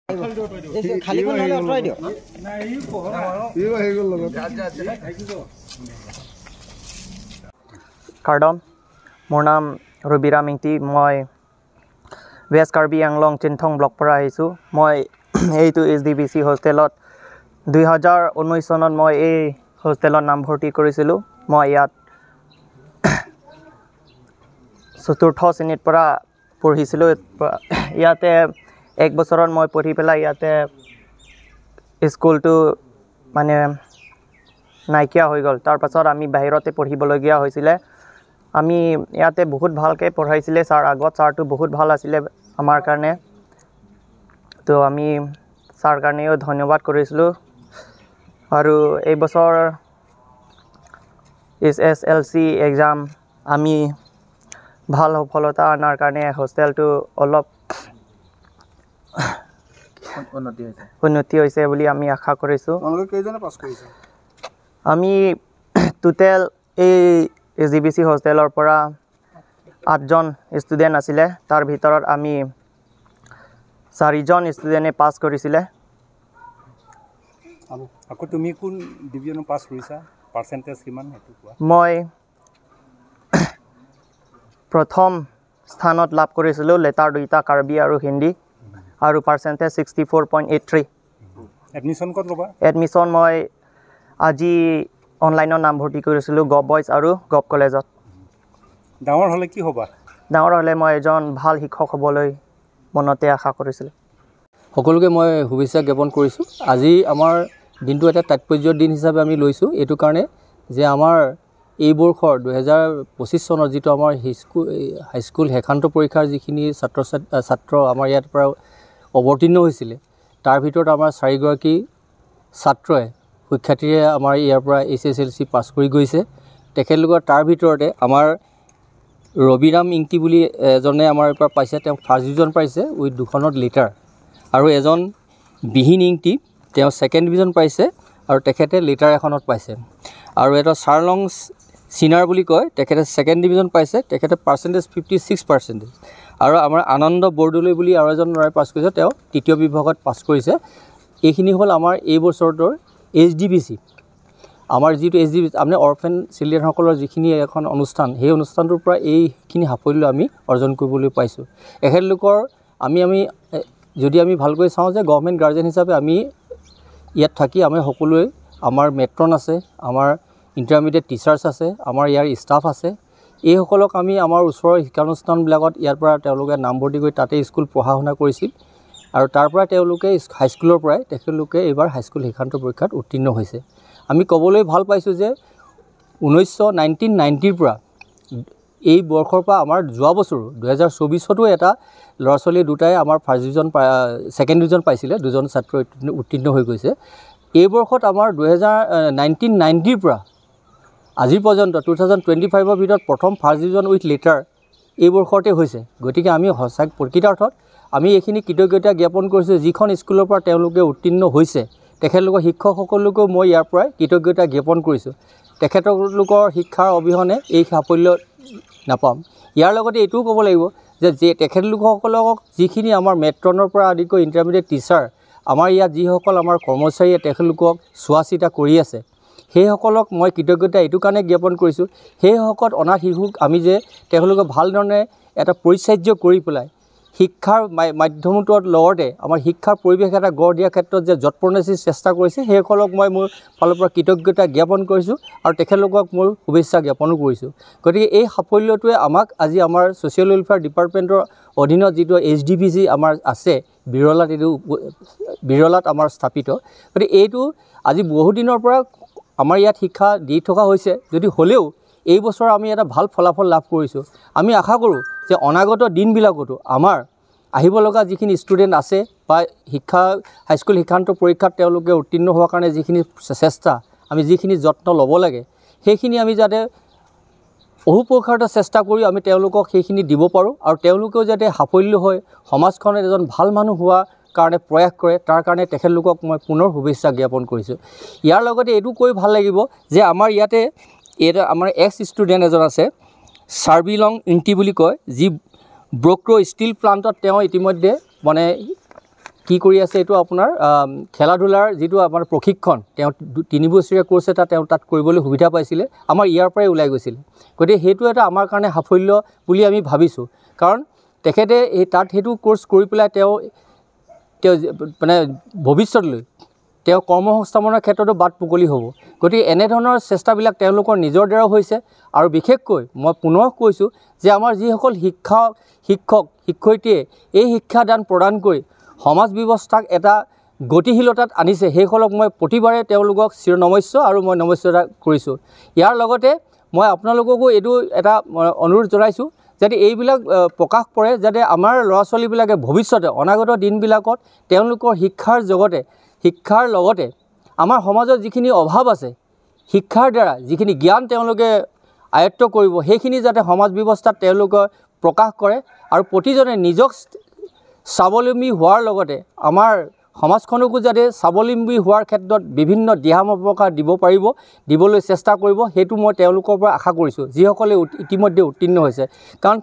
খালীখন নহ'লে আঁতৰাই দিয়ক। কাৰ্ডম, মোৰ নাম ৰবিৰাম ইংতি। মই ৱেষ্ট কাৰ্বি আংলং চিন্থং ব্লক পৰা আহিছোঁ। মই এইটো এইচ ডি বি চি হোষ্টেলত 2019 চনত মই এই হোষ্টেলত নামভৰ্তি কৰিছিলোঁ। মই ইয়াত চতুৰ্থ শ্ৰেণীৰ পৰা পঢ়িছিলোঁ। ইয়াতে এক বছৰত মই পঢ়ি পেলাই ইয়াতে স্কুলটো মানে নাইকিয়া হৈ গ'ল। তাৰপাছত আমি বাহিৰতে পঢ়িবলগীয়া হৈছিলে। আমি ইয়াতে বহুত ভালকৈ পঢ়াইছিলে ছাৰ, আগত ছাৰটো বহুত ভাল আছিলে আমাৰ কাৰণে। তো আমি ছাৰ কাৰণেও ধন্যবাদ কৰিছিলোঁ। আৰু এই বছৰ H S L C exam আমি ভাল সফলতা অনাৰ কাৰণে হোষ্টেলটো অলপ উন্নতি হৈছে বুলি আমি আশা কৰিছোঁ। আমি টোটেল এই এইচ ডি বি চি হোষ্টেলৰ পৰা 8জন ষ্টুডেণ্ট আছিলে, তাৰ ভিতৰত আমি 4জন ষ্টুডেণ্টে পাছ কৰিছিলে। আকৌ তুমি কোন ডিভিজনত পাছ কৰিছা, পাৰ্চেণ্টেজ কিমান সেইটো কোৱা? মই প্ৰথম স্থানত লাভ কৰিছিলোঁ লেটাৰ 2টা, কাৰ্বি আৰু হিন্দী, আৰু পাৰ্চেণ্টেজ 64.83। এডমিশ্যন ক'ত ল'বা? এডমিশ্যন মই আজি অনলাইনত নামভৰ্তি কৰিছিলোঁ গভ বইজ আৰু গভ কলেজত। ডাঙৰ হ'লে কি হ'বা? ডাঙৰ হ'লে মই এজন ভাল শিক্ষক হ'বলৈ মনতে আশা কৰিছিলোঁ। সকলোকে মই শুভেচ্ছা জ্ঞাপন কৰিছোঁ। আজি আমাৰ দিনটো এটা তাৎপৰ্যৰ দিন হিচাপে আমি লৈছোঁ এইটো কাৰণে যে আমাৰ এই বৰ্ষৰ 2025 চনৰ যিটো আমাৰ হাইস্কুল শেষান্ত পৰীক্ষাৰ যিখিনি ছাত্ৰ আমাৰ ইয়াৰ পৰা অৱতীৰ্ণ হৈছিলে, তাৰ ভিতৰত আমাৰ 4গৰাকী ছাত্ৰই শিক্ষাৰ্থীয়ে আমাৰ ইয়াৰ পৰা H S L C pass কৰি গৈছে। তেখেতলোকৰ তাৰ ভিতৰতে আমাৰ ৰবিৰাম ইংতি বুলি এজনে আমাৰ পৰা পাইছে, তেওঁ ফাৰ্ষ্ট ডিভিজন পাইছে উইথ 2খনত লেটাৰ, আৰু এজন বিহীন ইংতি তেওঁ ছেকেণ্ড ডিভিজন পাইছে আৰু তেখেতে লেটাৰ এখনত পাইছে, আৰু এটা চাৰলং চিনাৰ বুলি কয়, তেখেতে ছেকেণ্ড ডিভিজন পাইছে, তেখেতে পাৰ্চেণ্টেজ 56%, আৰু আমাৰ আনন্দ বৰদলৈ বুলি আৰু এজন ল'ৰাই পাছ কৰিছে, তেওঁ তৃতীয় বিভাগত পাছ কৰিছে। এইখিনি হ'ল আমাৰ এই বছৰটোৰ এইচ ডি বি চি, আমাৰ যিটো এইচ ডি বি আমি অৰফেন চিলড্ৰেনসকলৰ যিখিনি এখন অনুষ্ঠান, সেই অনুষ্ঠানটোৰ পৰা এইখিনি সাফল্য আমি অৰ্জন কৰিবলৈ পাইছোঁ। এখেতলোকৰ আমি আমি যদি আমি ভালকৈ চাওঁ যে গভৰ্ণমেণ্ট গাৰ্জেন হিচাপে আমি ইয়াত থাকি আমি সকলোৱে, আমাৰ মেট্ৰন আছে, আমাৰ ইণ্টাৰমিডিয়েট টিচাৰ্ছ আছে, আমাৰ ইয়াৰ ষ্টাফ আছে, এইসকলক আমি আমাৰ ওচৰৰ শিক্ষানুষ্ঠানবিলাকত ইয়াৰ পৰা তেওঁলোকে নামভৰ্তি কৰি তাতে স্কুল পঢ়া শুনা কৰিছিল আৰু তাৰ পৰা তেওঁলোকে হাইস্কুলৰ পৰাই তেখেতলোকে এইবাৰ হাইস্কুল শিক্ষান্ত পৰীক্ষাত উত্তীৰ্ণ হৈছে। আমি ক'বলৈ ভাল পাইছোঁ যে 1990ৰ পৰা এই বৰ্ষৰ পৰা আমাৰ যোৱা বছৰো 2024তো এটা ল'ৰা ছোৱালী দুটাই আমাৰ ফাৰ্ষ্ট ডিভিজন ছেকেণ্ড ডিভিজন পাইছিলে, দুজন ছাত্ৰ উত্তীৰ্ণ হৈ গৈছে। এই বৰ্ষত আমাৰ 1990ৰ পৰা আজিৰ পৰ্যন্ত 2025ৰ ভিতৰত প্ৰথম ফাৰ্ষ্ট ডিভিজন উইথ লেটাৰ এই বৰ্ষতে হৈছে। গতিকে আমি সঁচা প্ৰকৃতাৰ্থত আমি এইখিনি কৃতজ্ঞতা জ্ঞাপন কৰিছোঁ যিখন স্কুলৰ পৰা তেওঁলোকে উত্তীৰ্ণ হৈছে, তেখেতলোকৰ শিক্ষকসকলকো মই ইয়াৰ পৰাই কৃতজ্ঞতা জ্ঞাপন কৰিছোঁ। তেখেতলোকৰ শিক্ষাৰ অবিহনে এই সাফল্য নাপাম। ইয়াৰ লগতে এইটোও ক'ব লাগিব যে তেখেতলোকসকলক যিখিনি আমাৰ মেট্ৰনৰ পৰা আদি কৰি ইণ্টাৰমিডিয়েট টিচাৰ, আমাৰ ইয়াত যিসকল আমাৰ কৰ্মচাৰীয়ে তেখেতলোকক চোৱা চিতা কৰি আছে, সেইসকলক মই কৃতজ্ঞতা এইটো কাৰণে জ্ঞাপন কৰিছোঁ, সেইসকল অনাথ শিশুক আমি যে তেওঁলোকক ভাল ধৰণে এটা পৰিচাৰ্য কৰি পেলাই শিক্ষাৰ মাধ্যমটোৰ লগতে আমাৰ শিক্ষাৰ পৰিৱেশ এটা গঢ় দিয়াৰ ক্ষেত্ৰত যে যৎপৰোনাস্তি চেষ্টা কৰিছে, সেইসকলক মই মোৰ ফালৰ পৰা কৃতজ্ঞতা জ্ঞাপন কৰিছোঁ আৰু তেখেতলোকক মোৰ শুভেচ্ছা জ্ঞাপনো কৰিছোঁ। গতিকে এই সাফল্যটোৱে আমাক আজি আমাৰ ছ'চিয়েল ৱেলফেয়াৰ ডিপাৰ্টমেণ্টৰ অধীনত যিটো এইচ ডি বি চি আমাৰ আছে বিৰলাত, এইটো বিৰলাত আমাৰ স্থাপিত, গতিকে এইটো আজি বহুদিনৰ পৰা আমাৰ ইয়াত শিক্ষা দি থকা হৈছে যদি হ'লেও এই বছৰ আমি এটা ভাল ফলাফল লাভ কৰিছোঁ। আমি আশা কৰোঁ যে অনাগত দিনবিলাকতো আমাৰ আহিব লগা যিখিনি ষ্টুডেণ্ট আছে বা শিক্ষা হাইস্কুল শিক্ষান্ত পৰীক্ষাত তেওঁলোকে উত্তীৰ্ণ হোৱাৰ কাৰণে যিখিনি চেষ্টা, আমি যিখিনি যত্ন ল'ব লাগে, সেইখিনি আমি যাতে অহোপুৰুষাৰ্থ চেষ্টা কৰি আমি তেওঁলোকক সেইখিনি দিব পাৰোঁ আৰু তেওঁলোকেও যাতে সাফল্য হৈ সমাজখনত এজন ভাল মানুহ হোৱাৰ কাৰণে প্ৰয়াস কৰে, তাৰ কাৰণে তেখেতলোকক মই পুনৰ শুভেচ্ছা জ্ঞাপন কৰিছোঁ। ইয়াৰ লগতে এইটো কৈ ভাল লাগিব যে আমাৰ ইয়াতে এটা আমাৰ এক্স ষ্টুডেণ্ট এজন আছে, চাৰ্বিলং ইংতি বুলি কয়, যি ব্ৰক্ৰ ষ্টীল প্লাণ্টত তেওঁ ইতিমধ্যে মানে কি কৰি আছে, এইটো আপোনাৰ খেলা ধূলাৰ যিটো আমাৰ প্ৰশিক্ষণ, তেওঁ 3 বছৰীয়া কোৰ্চ এটা তেওঁ তাত কৰিবলৈ সুবিধা পাইছিলে, আমাৰ ইয়াৰ পৰাই ওলাই গৈছিলে। গতিকে সেইটো এটা আমাৰ কাৰণে সাফল্য বুলি আমি ভাবিছোঁ, কাৰণ তেখেতে এই তাত সেইটো কোৰ্চ কৰি পেলাই তেওঁ তেওঁ মানে ভৱিষ্যতলৈ তেওঁ কৰ্মসংস্থাপনৰ ক্ষেত্ৰতো বাট মুকলি হ'ব। গতিকে এনেধৰণৰ চেষ্টাবিলাক তেওঁলোকৰ নিজৰ দ্বাৰাও হৈছে। আৰু বিশেষকৈ মই পুনৰ কৈছোঁ যে আমাৰ যিসকল শিক্ষক শিক্ষয়িত্ৰীয়ে এই শিক্ষাদান প্ৰদান কৰি সমাজ ব্যৱস্থাক এটা গতিশীলতাত আনিছে, সেইসকলক মই প্ৰতিবাৰে তেওঁলোকক চিৰ নমস্য আৰু মই নমস্যতা কৰিছোঁ। ইয়াৰ লগতে মই আপোনালোককো এইটো এটা অনুৰোধ জনাইছোঁ যাতে এইবিলাক প্ৰকাশ কৰে, যাতে আমাৰ ল'ৰা ছোৱালীবিলাকে ভৱিষ্যতে অনাগত দিনবিলাকত তেওঁলোকৰ শিক্ষাৰ লগতে আমাৰ সমাজত যিখিনি অভাৱ আছে, শিক্ষাৰ দ্বাৰা যিখিনি জ্ঞান তেওঁলোকে আয়ত্ব কৰিব, সেইখিনি যাতে সমাজ ব্যৱস্থাত তেওঁলোকে প্ৰকাশ কৰে আৰু প্ৰতিজনে নিজক স্বাৱলম্বী হোৱাৰ লগতে আমাৰ সমাজখনকো যাতে স্বাৱলম্বী হোৱাৰ ক্ষেত্ৰত বিভিন্ন দিহা পৰামৰ্শ দিব পাৰিব, দিবলৈ চেষ্টা কৰিব, সেইটো মই তেওঁলোকৰ পৰা আশা কৰিছোঁ, যিসকলে ইতিমধ্যে উত্তীৰ্ণ হৈছে। কাৰণ